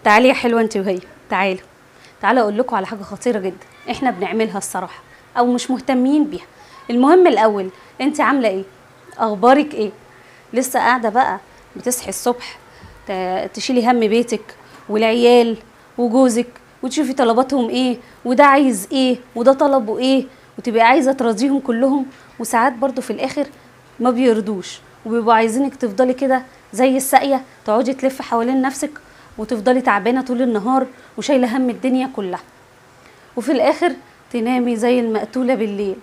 تعالي يا حلوة انت وهي، تعالوا تعالوا اقول لكم على حاجة خطيرة جدا احنا بنعملها الصراحة او مش مهتمين بيها. المهم الاول انت عامله ايه؟ اخبارك ايه؟ لسه قاعدة بقى بتصحي الصبح تشيلي هم بيتك والعيال وجوزك وتشوفي طلباتهم ايه، وده عايز ايه وده طلبه ايه، وتبقي عايزه تراضيهم كلهم، وساعات برضو في الاخر ما بيرضوش وبيبقوا عايزينك تفضلي كده زي الساقيه، تقعدي تلف حوالين نفسك وتفضلي تعبانة طول النهار وشايله هم الدنيا كلها، وفي الاخر تنامي زي المقتوله بالليل.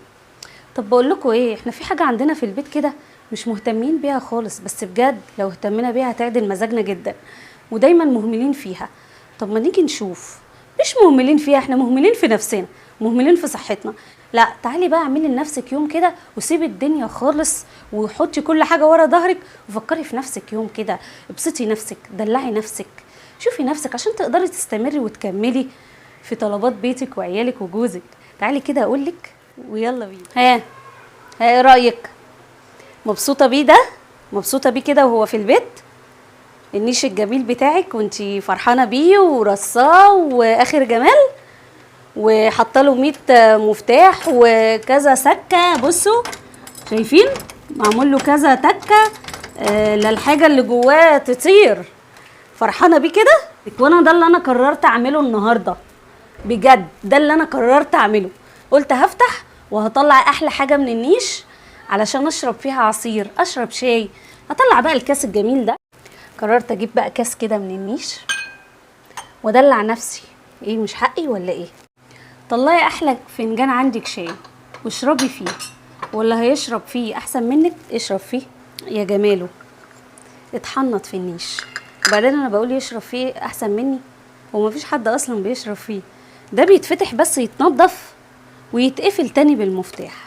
طب بقول لكم ايه، احنا في حاجة عندنا في البيت كده مش مهتمين بيها خالص، بس بجد لو اهتمينا بيها هتعدل مزاجنا جدا، ودايما مهملين فيها. طب ما نيجي نشوف، مش مهملين فيها، احنا مهملين في نفسنا، مهملين في صحتنا. لا تعالي بقى اعملي لنفسك يوم كده وسيبي الدنيا خالص وحطي كل حاجة ورا ظهرك وفكري في نفسك يوم كده، ابسطي نفسك، دلعي نفسك، شوفي نفسك عشان تقدري تستمري وتكملي في طلبات بيتك وعيالك وجوزك. تعالي كده اقولك ويلا بينا. ها ايه رايك؟ مبسوطة بيه ده؟ مبسوطة بيه كده وهو في البيت؟ النيش الجميل بتاعك وانتي فرحانة بيه ورصاه واخر جمال، وحاطه له 100 مفتاح وكذا سكة. بصوا شايفين معمول له كذا تكه، للحاجة اللي جواه تطير. فرحانة بيه كده. وانا ده اللي انا قررت اعمله النهارده، بجد ده اللي انا قررت اعمله. قلت هفتح وهطلع احلى حاجة من النيش علشان اشرب فيها عصير، اشرب شاي. هطلع بقى الكاس الجميل ده. قررت اجيب بقى كاس كده من النيش وادلع نفسي. ايه مش حقي ولا ايه؟ طلعي احلى فنجان عندك شاي واشربي فيه، واللي هيشرب فيه احسن منك اشرب فيه يا جماله. اتحنط في النيش. وبعدين انا بقول يشرب فيه احسن مني، ومفيش حد اصلا بيشرب فيه. ده بيتفتح بس يتنضف ويتقفل تاني بالمفتاح.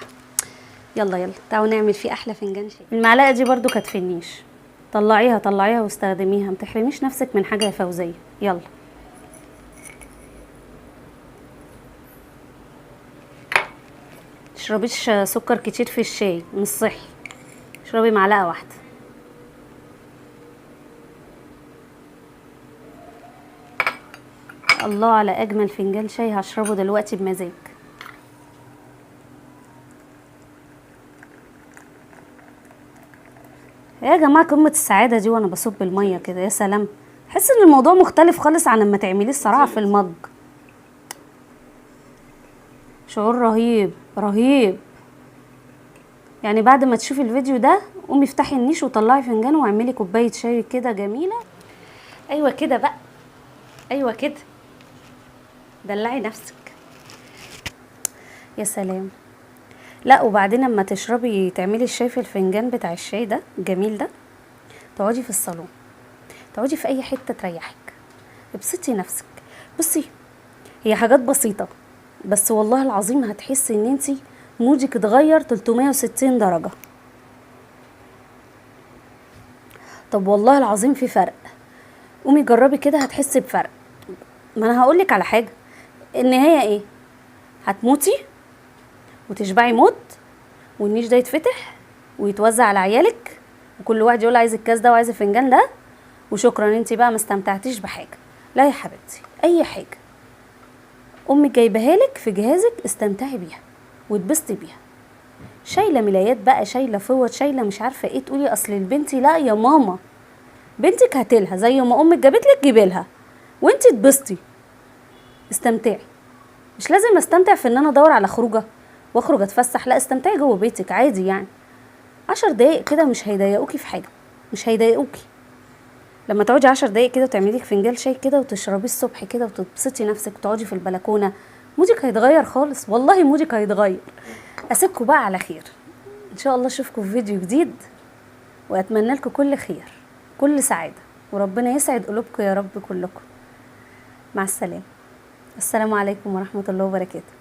يلا يلا تعالوا نعمل فيه احلى فنجان شاي. المعلقة دي برضو كانت في النيش، طلعيها طلعيها واستخدميها، ما تحرميش نفسك من حاجة يا فوزيه. يلا تشربيش سكر كتير في الشاي، مش صحي. اشربي معلقه واحدة. الله على اجمل فنجان شاي هشربه دلوقتي بمزاج. يا جماعة قمة السعادة دي وانا بصب المية كده، يا سلام. حس ان الموضوع مختلف خالص عن لما تعمليه الصراحة في المج. شعور رهيب رهيب. يعني بعد ما تشوفي الفيديو ده قومي افتحي النيش وطلعي فنجان واعملي كوباية شاي كده جميلة. ايوه كده بقى، ايوه كده، دلعي نفسك. يا سلام. لا وبعدين اما تشربي تعملي الشاي في الفنجان بتاع الشاي ده الجميل ده، تقعدي في الصالون، تقعدي في اي حتة تريحك، ابسطي نفسك. بصي هي حاجات بسيطة بس والله العظيم هتحسي ان انتي مودك اتغير 360 درجه. طب والله العظيم في فرق، قومي جربي كده هتحسي بفرق. ما انا هقولك على حاجة، النهاية ايه؟ هتموتي وتشبعي موت، والنيش ده يتفتح ويتوزع على عيالك، وكل واحد يقول عايز الكاس ده وعايز الفنجان ده، وشكرا انتي بقى ما استمتعتيش بحاجة. لا يا حبيبتي، اي حاجة امك جايباها لك في جهازك استمتعي بيها واتبسطي بيها. شايله ملايات بقى، شايله فوط، شايله مش عارفه ايه، تقولي اصل البنتي، لا يا ماما بنتك هاتلها زي ما امك جابت لك جيبيلها وانتي اتبسطي استمتعي. مش لازم استمتع في ان انا ادور على خروجه واخرج اتفسح، لا استمتعي جوه بيتك عادي. يعني 10 دقايق كده مش هيضايقوكي في حاجة، مش هيضايقوكي. لما تقعدي 10 دقايق كده وتعملي لك فنجان شاي كده وتشربيه الصبح كده وتبسطي نفسك وتقعدي في البلكونه، مودك هيتغير خالص، والله مودك هيتغير. اسيبكم بقى على خير ان شاء الله، اشوفكم في فيديو جديد، واتمنى لكم كل خير كل سعادة، وربنا يسعد قلوبكم يا رب كلكم. مع السلامة، السلام عليكم ورحمة الله وبركاته.